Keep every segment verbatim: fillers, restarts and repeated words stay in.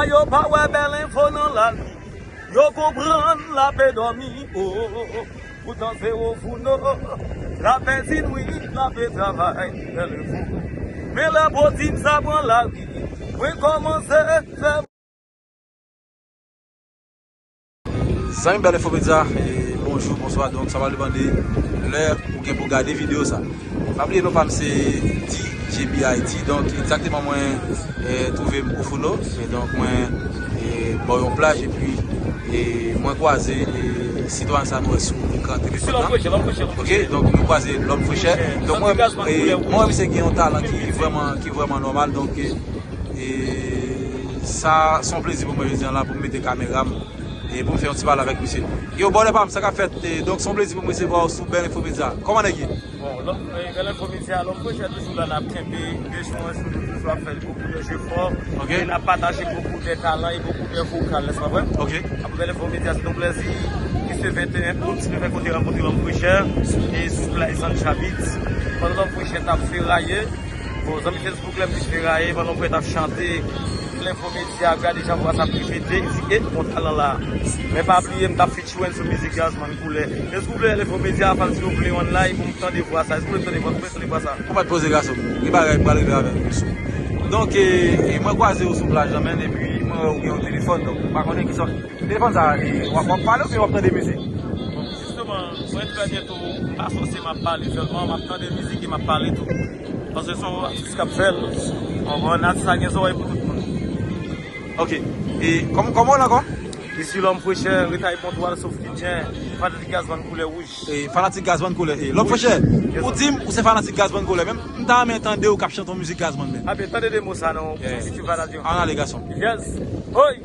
Yo pa wè Bèl Enfo nan lari. Yo konprann l ape dòmi, o. Poutan se Wofouno. L ape di wi, l ape travay, Bèl Enfo. Men lè pwodui m sa pran lari, mwen kòmanse fè. Zanmi Bèl Enfo Medya, e, bonjou, bonswa. Donk, sa va depann de lè ou gen pou gade videyo sa. Pa bliye non pa m se D J B I T, donk, egzakteman mwen, e, twouve m Wofouno, e, donk, mwen, e, bò yon plaj, epi, e, mwen kwaze, e, sitwayen sa nou wè sou ekran telefòn nan. Ok, donk, nou kwaze Lòm Frechè. Donk, mwen, e, mwen wè misye gen yon talan ki vrèman, ki vrèman nòmal, donk, e, e, sa, se yon plezi pou mwen jodi a la, pou m mete kamera m, e pou m fè yon ti pale avèk misye. Yo, bòdè pa m, sa k ap fèt? E, donk, se yon plezi pou m resevwa w sou Bèl Enfo Medya. Kòman nèg ye? Bon, lò, e, Bèl Enfo Medya, Lòm Frechè toujou la, n ap kenbe echanj, nou toujou ap fè bokou de jefò. Ok. E n ap pataje bokou de talan e bokou de vokal, nèspa vre? Ok. Apre Bèl Enfo Medya, se yon plezi, ki se venteyen out, nou fè kote rankontre Lòm Frechè, e sou plaj Zanncha Beach. Pandan Lòm Frechè t ap feraye, bon, zanmi Facebook la m plis feraye, pandan Lòm Frechè t ap chante, Bèl Enfo Medya, gade jan vwa sa ap repete, di, e, bon talan la. Men pa bliye, m t ap featuring sou mizik Gazzman Koulè. Èske w vle Bèl Enfo Medya, fè m si w vle online pou m tande vwa sa? Èske w vle m tande vwa, pou m tande vwa sa? Ou pa t poze gason m. Gen bagay m pral regle avèk misye. Donk, e, e mwen kwaze w sou plaj la, men, epi mwen wè w gen yon telefòn, donk, m pa konnen kisa. Telefòn sa, e, w ap, w ap pale oubyen w ap tande mizik? Bon, jisteman, mwen trè byento, m pa sòsye, m ap pale sèlman, m ap tande mizik e m ap pale tou. Paske se yon atis k ap fè l. Konprann, atis la gen zòrèy pou tout moun. Ok. E kòm-, kòman w rele ankò? Isi Lòm Frechè, retay Pontwal, Sof Kidyen, fanatik Gazzman Koulè Wouj. E, fanatik Gazzman Koulè. E, Lòm Frechè, ou di m ou se fanatik Gazzman Koulè. Menm m ta renmen tande w k ap chante yon mizik Gazzman menm. Ape, tande de mo sa non, si tu vas la. Ann ale, gason. Yes. Hoy!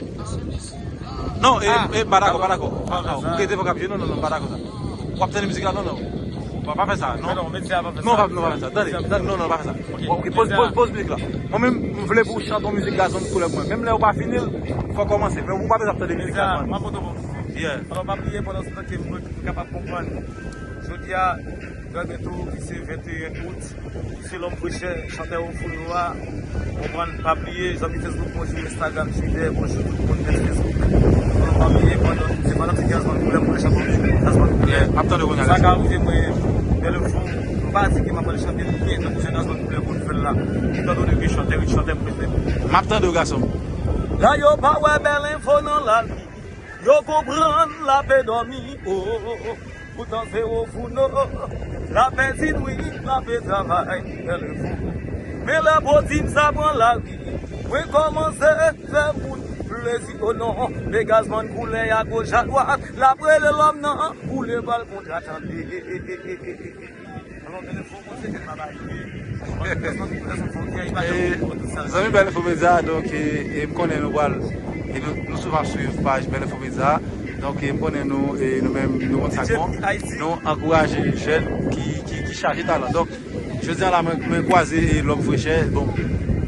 Non, e, e, m pa dakò, m pa dakò. Ah, non, ou gen devan k ap jwe, non, non, non, m pa dakò sa. W ap tande mizik la, non, non. Pa, pa fè sa, non. Non, non, pa fè sa. Non, pa, non, pa fè sa. Tande, tande, non, non, pa fè sa. Ok, poz, poz, poz mizik la. Mwen menm, m vle pou w chante yon mizik Gazzman Koulè pou mwen. Menm lè ou pa fini l, fò w kòmanse. Men ou pa bezwen ap tande mizik la pou mwen. Yeah. Alò, pa bliye, pandan se tan ke m, m kapab konprann. Jodi a, trè byento, ki se venteyen out, ki se Lòm Frechè, chantè Wofouno a. Konprann, pa bliye, zanmi Facebook mwen sou Instagram, Twitter, bonjou tout moun nèt Facebook. Alò, pa bliye, pandan se fanatik Gazzman Koulè, mwen chante Gazzman Koulè. M ap tande kounye a. Sa ka rive mwen, Bèl Enfo, m pa di ke m ap al chante l byen, tankou se Gazzman Koulè pou l fè l la. Etan done ke chantè, chantè m prefere. M ap tande w, gason m. Lè yo pa wè Bèl Enfo nan lari, yo konprann l ape dòmi, o. Poutan se Wofouno, l ape di wi, l ape travay, Bèl Enfo. Men lè pwodui m sa pran lari, mwen kòmanse fè moun plezi, o non. Men Gazzman Koulè a goch a dwat, l ap rele Lòm nan, koule bal kontra tande. Alò, Bèl Enfo, E, zanmi Bèl Enfo Medya, donk, e, e, m konnen nou pral, e nou, nou souvan ap swiv paj Bèl Enfo Medya. Donk, e, m konnen nou, e, nou menm, nou konn sa k bon. Nou ankouraje jèn ki, ki, ki chaje talan. Donk, jodi a la, mwen, mwen kwaze, e, Lòm Frechè. Bon,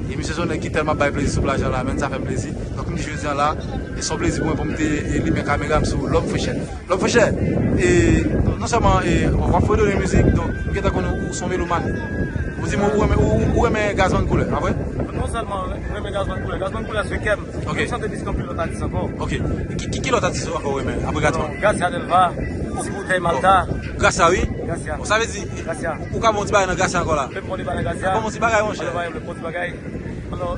e misye se yon nèg ki tèlman ap bay plezi sou plaj la, menm sa fè m plezi. Donk, m di jodi a la, e se yon plezi pou mwen pou m te, e, limen kamera m sou Lòm Frechè. Lòm Frechè, e, non sèlman, e, w ap fredone mizik, donk, m gentan konnen ou se yon melomàn. Ou di m ou renmen, ou, ou renmen Gazzman Koulè, pa vre? Non sèlman renmen Gazzman Koulè, Gazzman Koulè se kè m. Ok. M chante mizik anpil lòt atis ankò. Ok. Ki, ki, ki lòt atis ankò ou renmen, apre Gazzman? Bon, Gracia Delva, Ti Boutèy Malta. Bon. Gracia, wi? Gracia. Bon, sa vle di, Gracia. Ou, ou ka ban yon ti bagay nan Gracia ankò la? M pral ban yon ti bagay nan Gracia. Ban yon ti bagay, monchè. Alò, ban yon ti bagay. Alò,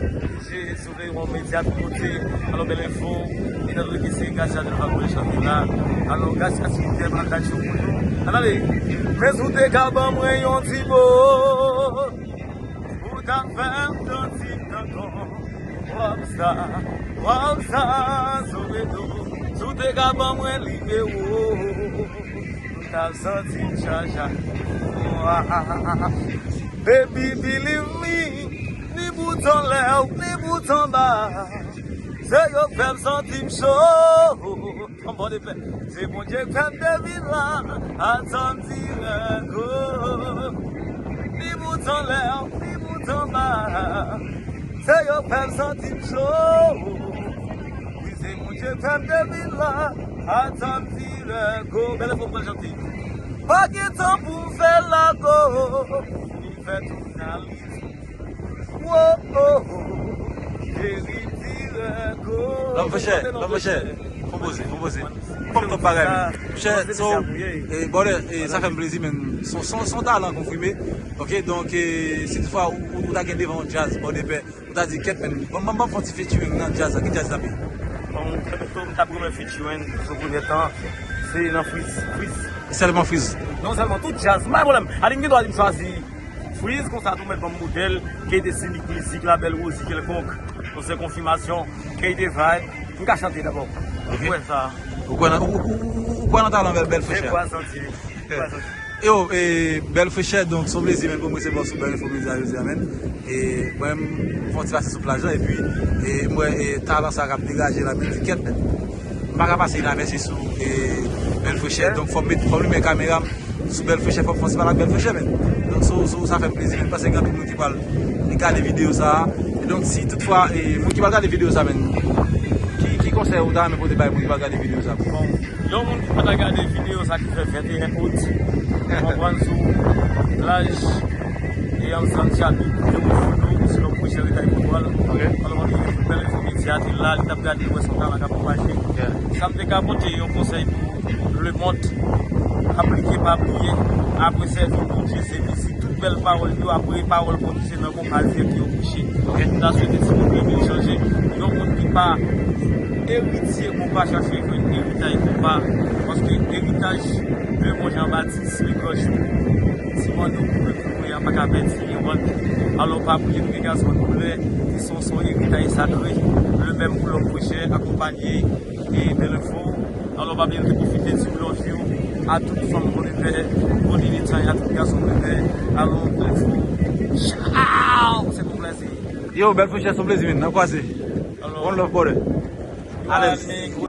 se sou Veyron Medya, tout kote. Alò, Bèl Enfo, e nan tout ki se Gracia Delva pou chante la. Alò, Gracia, si te ban dat yo pou nou. Ann ale. Men si w te ka ban mwen yon ti mo, pou ta fè m santi m nan kò. Wòb sa, wòb sa, Soweto. Si w te ka ban mwen nimewo, m ta santi m chacha. Baby, believe me, ni bout anlè, ni bout anba. Se yo k fè m santi m cho. Yon bon efè. Se Bondye k fè m te vin la, atann dirèk, oh. Ni bout anlè, ni bout anba. Se yo k fè m santi m cho. Wi, se Bondye k fè m te vin la, atann dirèk, oh. Bèl Enfo pral chante. Pa gen tan pou m fè lago, ni fè tounalis. Wo, oh, oh. Verite. Non, frè, non, frè. Konpoze, konpoze. Pòp, top bagay, men. Frè, so, eh, brother, eh, sa fè m plezi, men. Son, son, son talan konfime. Ok, donk, eh, si toutfwa ou, ou, ou ta gen devan yon djaz, bò de pè, ou ta di, kèt, men, ban m, ban m, ban m fè yon ti featuring nan djaz la. Ki djaz l ap ye? Bon, m t ap renmen featuring, sou premye tan, se nan Freeze, Freeze. Sèlman Freeze. Non sèlman, tout djaz, m pa gen pwoblèm. Alim gen dwa di m chwazi Freeze, konsa tou mèt ban m modèl, ke te Sinik Mizik, Labèl Rosie kèlkonk, yon sè konfimasyon, ke te vibe. M ka chante dabò. Ok. Ou kwè sa? Ou kwè nan, ou, ou, ou, ou, ou kwè nan talan Bèl, Bèl Frechè? Se kwa santi, kwa santi. Yo, eh, Bèl Frechè, donk, se yon plezi, men, pou mwen, se bò sou Bèl Enfo Media jodi a, men. E mwen, m fè yon ti pase sou plaj la, epi, e m wè, e talan sa k ap degaje la, men, di kèt, men. M pa ka pase inapèsi sou, e Bèl Frechè, donk, fò m met, fò m limen kamera m sou Bèl Frechè, fò m fè yon ti pale ak Bèl Frechè, men. Donk, so, so, sa fè m plezi, men, paske gen anpil moun ki pral gade videyo sa a. E donk, si toutfwa, e moun ki pral gade videyo sa, men, ki, ki konsèy ou ta renmen pote bay moun ki pral gade videyo sa? Bon, yon moun ki pral gade videyo sa ki fè venteyen out, mwen pran sou plaj e an Santiago, de Wood Foto, si nou pwese Ritay Koutwal. Ok. Alò, mwen vin fout bèl enfo medya, te la, li t ap gade, wè son talan k ap pwopaje. Yeah. Sa m te ka pote yon konsèy pou lemonn, aplike, pa bliye, apre sèvi Bondye, se mizik, tout bèl pawòl yo, apre pawòl pwodui, se nan konpa zye ke yo kouche. Ok. M ta swete timoun yo vin chanje. Yon moun ki pa eritye konpa, chache jwenn eritaj konpa. Paske eritaj de Bon Jan Batis, Legrand Jou, Ti Manno, Koupe Koupe, a pa ka pèdi, e wòl. Alò, pa bliye, nou gen gason doulè, ki se yon, se yon eritaj sakre. Le menm pou lòm Frechè, akonpanye e Bèl Enfo. Alò, pa bliye, nou te pwofite di love you a tout fanm Pòdepè, Pòdepè, a tout gason Pòdepè. Alò, Bèl Enfo. Ciao! Se pou plèzi. Yo, Bèl Frechè, se yon plezi, men. N ap kwaze. Alò, one love, brother. Alèz.